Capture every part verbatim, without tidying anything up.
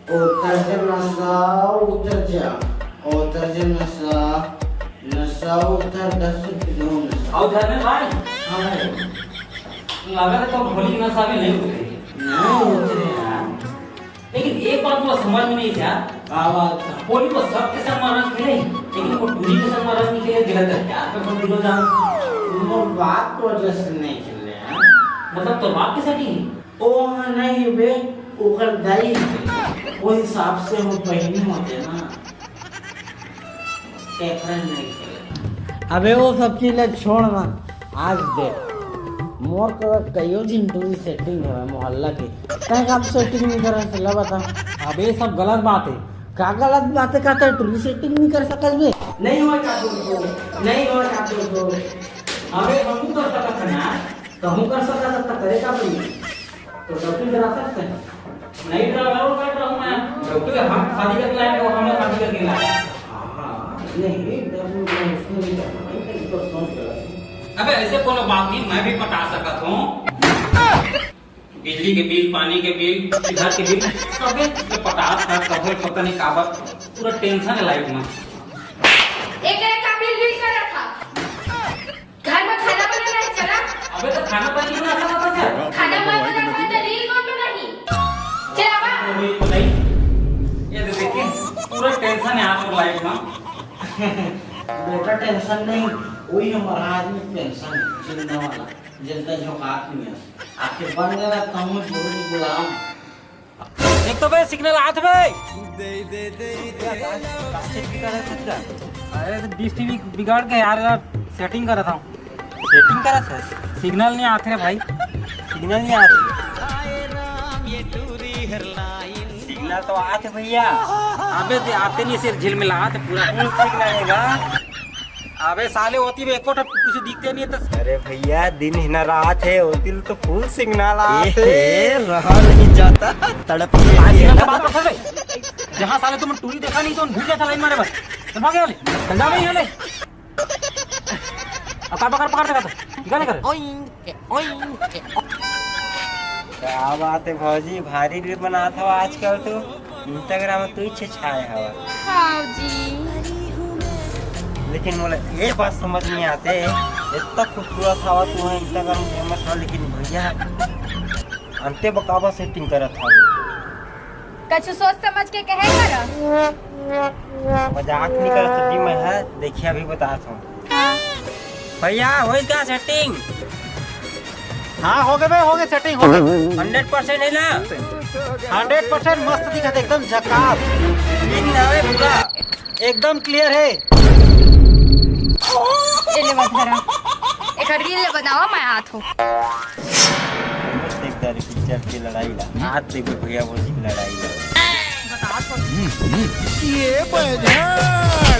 उतर जा नशा, उतर जा, उतर जा नशा, नशा उतर, दस रुपये दो नशा। आओ धर्मेश भाई। हाँ भाई। लगा था तो होली के नशा में नहीं उतरे। नहीं उतरे यार। लेकिन एक बात मुझे समझ में नहीं आया। का बात था? होली को सबके संग मारना चाहिए, लेकिन वो टूरी के संग मारना नहीं चाहिए, दिला था क्या कर हम दिलो जान। वो बात को जैसे नहीं खेल रहे हैं। मतलब तो बाप के साथ ही? ओ हाँ, नहीं बे, ओकर दाई है। वो हिसाब से हम बहिनी होते ना, तेकरा नहीं खेले। अबे वो सब चीज ले छोड़ ना, आज देख, मोर करा कइयो झिन टूरी सेटिंग है मोहल्ला के, तैं का सेटिंग नहीं करे से ला बता। अबे सब गलत बात है। का गलत बात है? का तैं टूरी सेटिंग नहीं कर सकत बे? नहीं होय का तोर से, नहीं होय का तोर से। अबे हमहू कर सकत है ना, कहूँ कर सकत है तो करे का बे? तो गलती करा सकते हैं। नहीं ड्राइवर कर रहा हूँ मैं। जब तक हम शादी करके लाए, वो हमें शादी करके लाए। हाँ, नहीं, डर नहीं, मैं उसमें नहीं करना भाई, मैं तो सोच रहा था। अबे ऐसे कोनो बात नहीं, मैं भी पटा सकत हूँ। बिजली के बिल, पानी के बिल, घर के बिल, सबे चीज के पटा था, कबे पता नहीं काबर, पूरा टेंशन है लाइफ में। एक एक का बिल बिल कर रखा। घर में खाना बनाना है, चला। अबे तो खाना पानी बना सकता था क्या? खाना मैं बनाता हूँ तो रील कौन बनाही? चला बा। अरे भाई, ये तो देखिए, पूरा टेंशन है आपको लाइफ में। बेटा टेंशन नहीं, वही हमारा आदमी पेंशन है, चिंता वाला, जनता झोंकात नहीं है। आखिर बन गया था, हम जरूर गुलाम। एक तो बे सिग्नल आत बे। अरे तो डिश टीवी बिगाड़ के यार, यार सेटिंग करत हूँ। सेटिंग करत है? सिग्नल नहीं आत रे भाई, सिग्नल नहीं आत। सिग्नल तो आत भैया। अबे ते आते नहीं, सिर झिलमिलात पूरा। फुल सिग्नल है बा। अबे साले, ओती में एको ठो कुछ दिखते नहीं है तो। अरे भैया, दिन ही ना रात है, ओती तो फुल सिग्नल आत है। ए, रहा नहीं जाता, तड़प ही आज ऐसी सिग्नल है। का बात करते बे? जहाँ साले तुम टूरी देखा नहीं तो भूल जाता लाइन मारे बस। चल भाग यहाँ ले, चल जा भाई यहाँ ले। अब का पकड़, पकड़ देखा तो, ठीक है नहीं करे? Oink, oink. क्या बात है भौजी, भारी रील बनात हो आजकल तो। Instagram में तू ही छाए हवा। हाँ जी। लेकिन मोला ये बात समझ नहीं आते, इतना खूबसूरत हवा तू है, Instagram में फेमस हो, लेकिन भैया अंते बकावा सेटिंग करत हवा। कछु सोच समझ के कहे कर। मजाक नहीं करत जी मैं, है देखिए अभी बतात हूँ। हाँ। भैया, होई का सेटिंग? हाँ, हो गए बे, हो गए, सेटिंग हो गए। हंड्रेड परसेंट है ना? हंड्रेड परसेंट मस्त दिखत, एकदम झकास। क्लीन है पूरा, एकदम क्लियर है। ए ले बा धरा। एक रील ले बनावा, मैं आत हूँ। देख तारी पिक्चर की लड़ाई ला। आज देखो भैया वो की लड़ाई ला। ये बैझड़,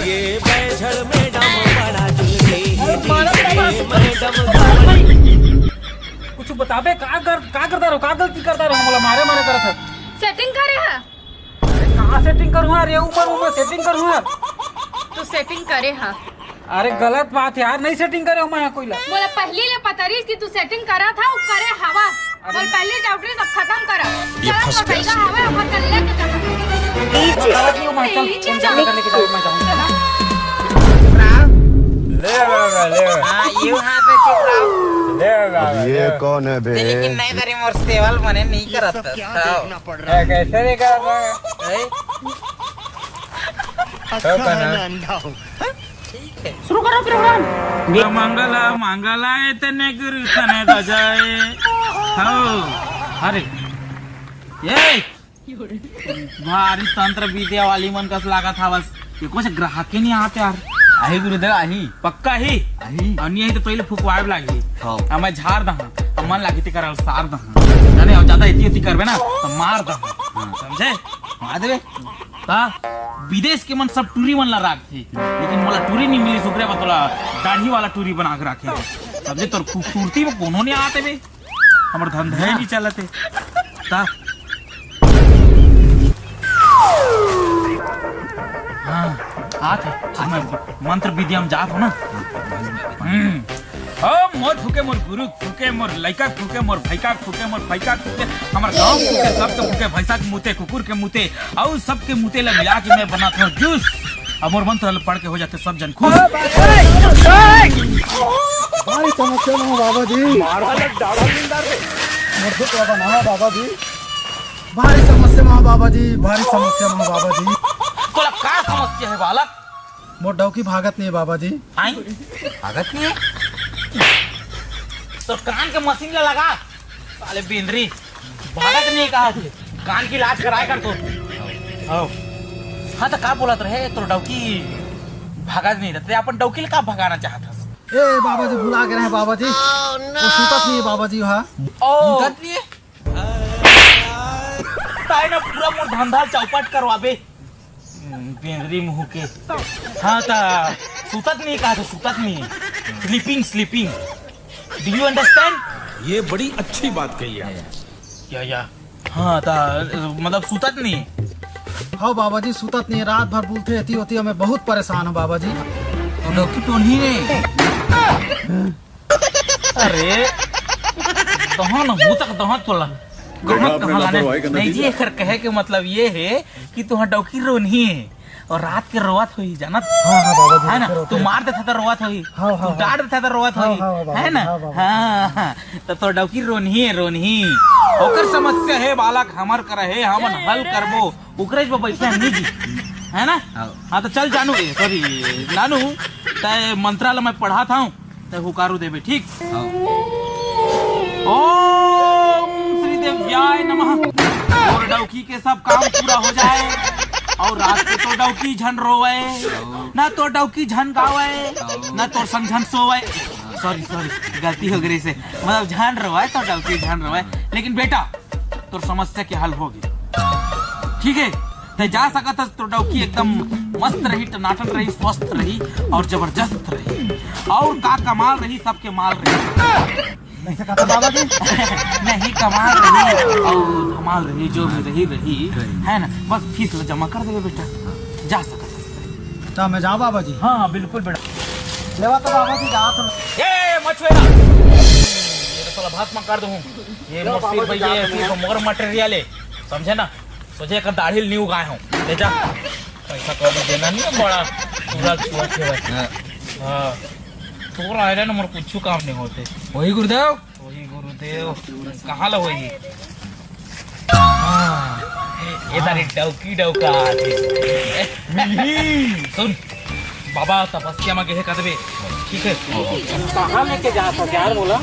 ये बैझड़ मैडम बड़ा जुल्मी है जी, ये मैडम बड़ा। कुछ बताबे, का कर, का करता रहो, का गलती करता रहो, मोला मारे मारे करत है। सेटिंग करे है। अरे कहाँ सेटिंग करूँ यार, ये ऊपर ऊपर सेटिंग करूँ यार। तू सेटिंग करे है। अरे गलत बात है यार, नहीं सेटिंग करे हो मैं कोई ला। मोला पहली ले पता रही कि तू सेटिंग करा था, वो करे हवा। अरे। मोला पहली डाउट रही, सब खत्म करा। ये चला, फंस मोर गया। बैगा हवा, अब कर ले के खत्म। बताओ कि मैं चल, नीचे कौन सा चल। करने की जरूरत मैं जाऊँ। ले बाबा, ले बाबा। हाँ, यू हाथ में चुप रहो। ले बाबा, अब ये ले। कौन है बे? लेकिन नहीं करी, मोर सेवल मने नहीं करत था। पड़ रहा है। कैसे नहीं करत था? ए? अच्छा तो है ना? मैं अंधा हूँ। ठीक है। शुरू करो प्रोग्राम। मंगला मंगला एतने गुरु तने बजाए। हो। अरे। ये। भारी तंत्र विद्या वाली मन कस लागत हवस। ये कुछ ग्राहक ही नहीं आते यार। आही गुरुदेव, आही। पक्का ही? आही। और नहीं आही तो पहले फुकवाए लागही। हाँ। अब मैं झाड़ दहा, तो मन लागी ते करल सार दहा। जाने, और ज्यादा इतनी उतनी करबे ना, तो मार दहा। हाँ। समझे? मार देबे। ता विदेश के मन सब टूरी मन ला राखथे, लेकिन मोला टूरी नहीं मिली, सुकरे बा तोला दाढ़ी वाला टूरी बना के राखे। समझे? तोर खूबसूरती में कोनो नहीं आते बे। हमर धंधा ही नहीं चलत हे। ता। हाँ, आत हे। मैं मंत्र विद्या में जात हूँ ना। हम्म। ओ मोर फूके, मोर गुरु फूके, मोर लइका फूके, मोर भइका फूके, मोर फइका फूके, हमर गांव फूके, सबके फूके, भैंसा के मुते, कुकुर के मुते, अउ सबके मुते ला मिला के मैं बनात हूँ जूस। अब मोर मंत्र ल पढ़ के हो जाते सब जन खुश। भारी समस्या में हूँ बाबा जी। मोर दुख ला बनावा बाबा जी। भारी समस्या में हूँ बाबा जी, भारी समस्या में हूँ बाबा जी। तोला का समस्या है बालक? मोर डौकी भागत नहीं है बाबा जी। आई? भागत नहीं है? तो कान के मशीन ला लगा। साले बेंदरी, भागत नहीं कहा थे। कान के इलाज कराए कर तो। आओ। हाँ, तो का बोलत रहे, तोर डौकी भागत नहीं रहते, अपन डौकी ला का भगाना चाहत हस? ए बाबा जी, भुला के रहे बाबा जी। वो सुतत नहीं है बाबा जी, हाँ। ओ। सुतत नहीं है? ताई ना पूरा मोर धंधा चौपट करवाबे। हम्म, बेंदरी मुंह के। हाँ, ता सुतत नहीं कहा था, सुतत नहीं। Sleeping, sleeping. Do you understand? ये बड़ी अच्छी बात कही आप। या, या। हाँ, ता मतलब सुतत नहीं। हाँ बाबा जी, सुतत नहीं, रात भर बुलथे, एती ओती, मैं बहुत परेशान हूँ बाबा जी। तो डौकी टोनही नहीं। अरे, तहन हूँ तक तहन तोला। बेटा, कहाँ अपने कहाँ लाने? लापरवाही का नहीं जी, नतीजा। एकर कहे के मतलब ये है कि तुहा डौकी रोनही है और रात के रोवत होही, जानत? हाँ, हाँ, बाबा जी, है ना? रात के रोवत तू होही। मार देता तो रोवत होही, हाँ, हाँ, तू हाँ। डांट देता तो रोवत हाँ, होही, हाँ, बाबा है जी, ना? हाँ, बाबा जी। हाँ, हाँ। तो तोर डौकी रोनही है, रोनही। ओकर समस्या है बालक, हमर कर है, हमन हल करबो। ओकरे ज बइठे नहीं जी, है ना? हाँ। हाँ, तो चल जानू, ए, sorry, नानू, तय मंत्रा ला मैं पढ़ात हूँ। तय हुकारू देबे, ठीक? हाँ। ओम श्री देव्याय नमः। तोर डौकी के सब काम पूरा हो जाए और रात के तोर डौकी झन रोवे, ना तोर डौकी झन गावे, ना तोर संग झन सोवे। Sorry, sorry, गलती हो गई से, मतलब झन रोवे, तोर डौकी झन रोवे। लेकिन बेटा, तोर समस्या के हल होगे, ठीक है? तय जा सकत हस, तोर डौकी एकदम मस्त रही, टनाटन रही, स्वस्थ रही और जबरदस्त रही और का कमाल रही, सबके माल रही। ऐसे कहता बाबा जी? नहीं, कमाल रही और धमाल रही, जो भी रही, रही, रही। है ना? बस फीस ला जमा कर देबे बेटा, जा सकत हस। तो मैं जाऊँ बाबा जी? हाँ, बिल्कुल बेटा। लेवा तो बाबा जी जात हूँ। ए, मत छुए ना। ये तो साला भस्म कर दूँ। ये लो, मुर्शिद बाबा जी, भैया, जात ये हूँ। तो मोर material है, समझे ना? सोचे कर दाढ़ी नहीं उगाए हूँ, ले जा। पैसा कौड़ी देना नहीं है, बड़ा पूरा छुआ के भाई। हाँ। हाँ। तोर आए ना मोर कुछ काम नहीं होते। वही गुरुदेव। वही गुरुदेव। कहाँ ला वही? हाँ। ये तारी डौकी डौका आथे। मिलही। सुन, बाबा तपस्या में गए कदबे, ठीक है? कहाँ लेके जा सो यार बोला?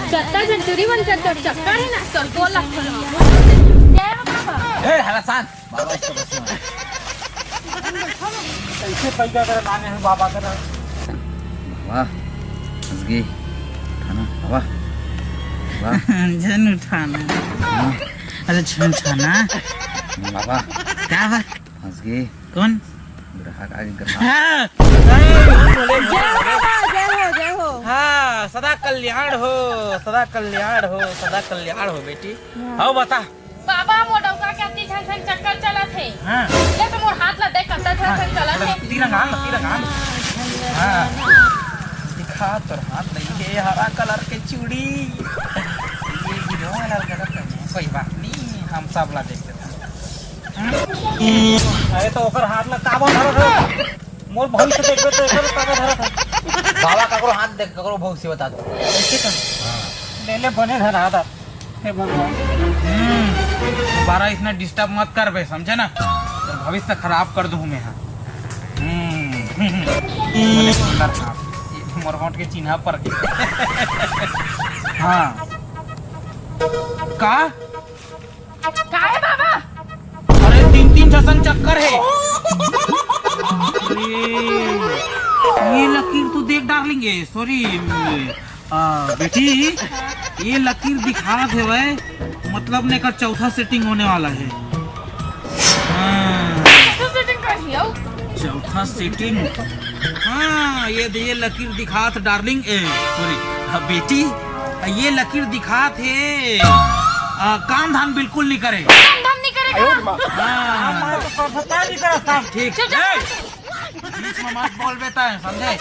चक्कर झंटूरी बन चक्कर, चक्कर है ना, चल बोल लग। जय हो बाबा। ए, हला शांत। बाबा इसको बस में। कैसे पैदा करे नाने हैं बाबा का? बाबा, हंस गई। खाना, बाबा। बाबा। झन उठाना। हाँ। अरे झन उठाना। बाबा। का बा? फंस गए। कौन? ग्राहक आगे ग्राहक। हाँ। जय हो बाबा, जय हो, जय हो। हाँ, सदा कल्याण हो, सदा कल्याण हो, सदा कल्याण हो बेटी। हाँ। आओ बता। बाबा, मोर डौका के अति झन झन चक्कर चलत हे। हाँ। ले तो मोर हाथ ला देख, कत्ता झन झन चलत हे। तीर अंगान, तीर अंगान। हाँ। दिखा तोर हाथ नहीं है, हरा colour के चूड़ी। ये हीरो वाला गलत है। कोई बात नहीं, हम सब ला देख लेते हैं। अरे तो ओकर हाथ में काबर धरत हो? मोर भविष्य देखबे तो एकर काबर धरत हो? बाबा ककरो हाथ देख, ककरो भविष्य बता दो। ऐसे कर। ले ले बने धर हाथ। हे भगवान। हम्म, दोबारा इसने disturb मत करबे, समझे ना? तो भविष्य खराब कर दूं मैं, हाँ। हम्म, बोले सुंदर हाँ। ये मोर होंठ के चिन्हा पर के। हाँ। का? काहे बाबा? अरे तीन तीन ठसन चक्कर है। अरे, ये लकीर तो देख darling, ये sorry, आ, बेटी, ये लकीर दिखात हेवय, मतलब ने का चौथा setting होने वाला है। हाँ। चौथा setting का ही हो? चौथा setting। हाँ, ये दे, ये लकीर दिखात darling, ए, sorry, हाँ, बेटी, ये लकीर दिखात हे, आ, काम धाम बिल्कुल नहीं करे। काम धाम नहीं करेगा। हाँ। काम तो करता नहीं करा साहब। ठीक। चुप, चुप। ए, बीच में मत बोल बेटा, समझे?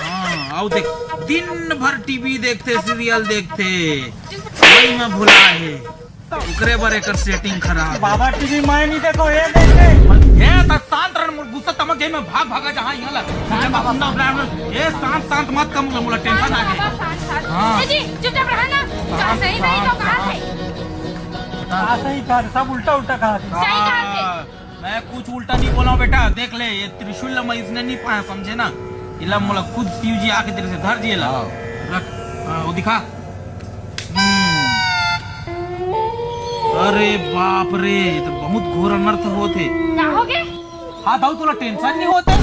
हाँ, अउ देख, दिन भर टीवी देखथे, सीरियल देखथे, वही में भुला हे। ओकरे बर एकर सेटिंग खराब हे। बाबा टीवी मैं नहीं देखो, ये देखते। ए, त शांत रह, मोर गुस्सा तमक जाही, मैं भाग भागा जहाँ यहाँ ला। शांत बाबा, शांत। ए, शांत, शांत मत कर, मोला, मोला टेंशन आ गे। शांत, शांत। हाँ। ए जी, चुपचाप रहा ना। कहाँ सही, सही तो कहा थे। हाँ, सही कहा, सब उल्टा उल्टा कहा थे। सही कहा थे। हाँ, मैं कुछ उल्टा नहीं बोला हूँ बेटा, देख ले, ये त्रिशूल ला मैं इसने नहीं पाया, समझे ना? इला मोला खुद शिव जी आके तेरे से धर दिए ला। हाँ। रख, हाँ, वो दिखा। हम्म। अरे बाप रे, ये तो बहुत घोर अनर्थ होत हे। का हो गे? हाँ दाऊ, तोला टेंशन नहीं होत हे?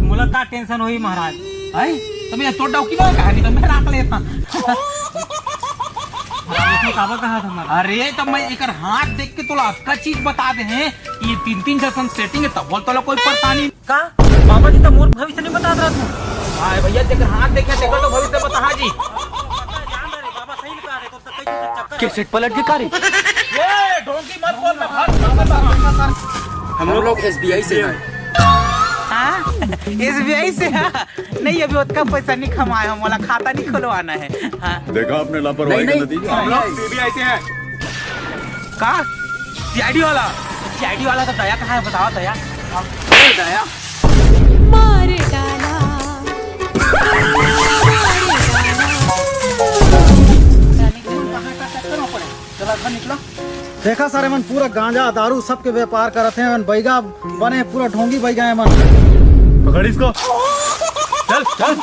मोला का टेंशन होही महाराज? आई, तो मैं तोड़ डाऊ की ना कहानी तो मैं राख लेता। महाराज, इसमें काबर कहा था महाराज? अरे, तो मैं एकर हाथ देख के तोला अतका चीज बता दे हे, ये तीन तीन जैसन सेटिंग हे, तब बोल तोला कोई परेशानी। का? बाबा जी तो मोर भविष्य नहीं बता रहा था। हाँ भैया, जेकर हाथ देखे, तेकर तो भविष्य बता, हाँ जी। बाबा सही बता रहे, तो कैसेट पलट के का रे? ए, ढोंगी मत बोल, मैं भाग, भाग, भाग, भाग, भाग। हम लोग एसबीआई से हैं। हाँ, एसबीआई से, हाँ। नहीं, अभी उतना पैसा नहीं कमाए हम, वाला खाता नहीं खुलवाना है। हाँ। देखा आपने लापरवाही का नतीजा। हम लोग सीबीआई से हैं। का? सीआईडी वाला? सीआईडी वाला तो दया कहाँ है, बताओ दया। अब दया। मार डाला। चला, घर निकलो। देखा सारे मन पूरा गांजा दारू सबके व्यापार करत हैं, बैगा बने पूरा ढोंगी बैगा है मन। पकड़ इसको। चल, चल।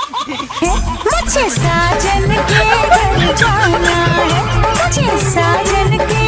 मुझे साजन के घर जाना है, मुझे साजन के